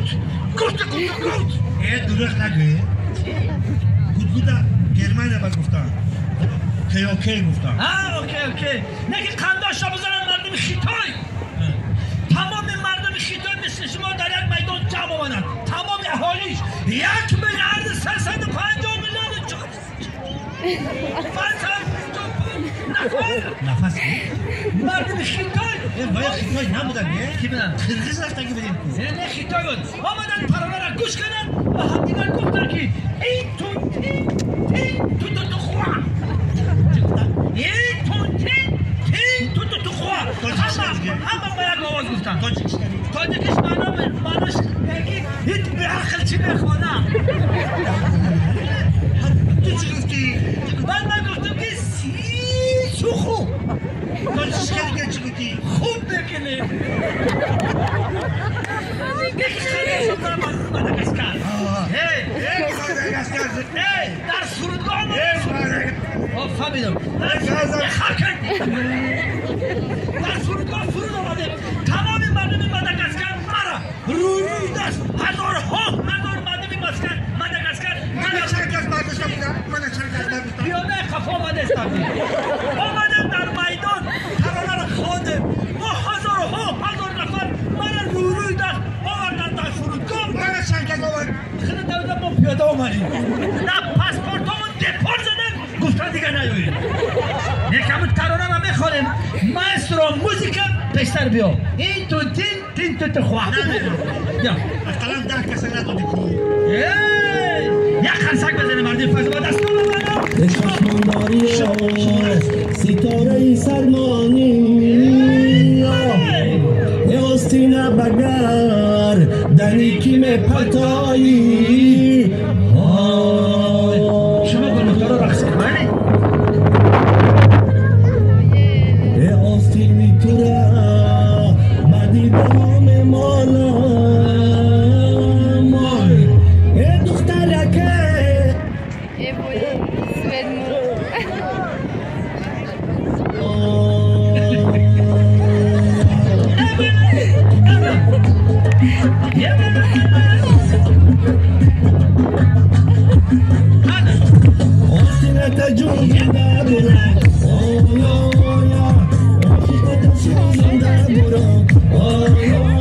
Гуд гуд гуд гуд. Э, дурӯғ нагӯ. Гудгуда Германия ба гуфтан. Окей, окей гуфтан. А, окей, окей. Не ки қандашро бизананд мардуми Хитой. Тамоми мардуми Хитой мисли шумо дар як майдон ҷамъ омаданд. Тамоми аҳолиш 1 миллиард 350 миллиону 555 нафар. Нафас. Мардуми Хитой. Э, вая Хитой набуданд, э? Ки буданд? Қирғиз рафтагӣ будем ку. Не, не, Хитой буд. Омаданд, таронаро гӯш карданд ва ҳамдигар гуфтанд, ки ин тун тин тин ту ту ту хуа. Ин тун тин тин ту ту ту хуа. Ҳама ба як овоз гуфтанд. Тоҷикиш кардӣ. Тоҷикиш маънош ки ҳеҷ беақл чӣ мехонад. Ту чӣ гуфтӣ? Ман гуфтам, ки суху. Тоҷикиш кардӣ, чӣ гуфтӣ? Хуб мекунем. Мадагаскар. Э, Мадагаскар. Дар фурудгоҳ. Э, Мадагаскар. Фаҳмидам. Дар фурудгоҳ фуруд омадем. Тамоми мардуми Мадагаскар мара рӯйрӯи даст, ҳазорҳо ҳазор мардуми Мадагаскар. Мана чанд кас бардошта будам? Мана чанд кас бардошта? Пиёдаи қафо омадестам. Омадем, дар майдон таронаро хондем. Мо ҳазорҳо ҳазор нафар мара рӯйрӯи даст оварданд дар фурудгоҳ. Мана чанд кас овард? Хеле давида мо пиёда омадем. На паспортомон депорт задем, гуфтан дига наёед. Якаму таронаро мехонем. Маэстро, музыка, пештар биё. Ин ту тин тин ту ту хуа. Биё. Ақаллан 10 каса надодӣ ку. Як қарсак бизанем, мардуми Файзобод, дастона бало. Чашмондорӣ, ситораи сармонӣ, остина багар дани ки мепартоӣ. Шумо гулмухторо рақс кун, бале. Э, остини тура ба дидаҳо мемолам. Э, духтараке. Et oui, Suède. Остината ҷун зинда бурам, оё, ошиқата шун зинда бурам, оё.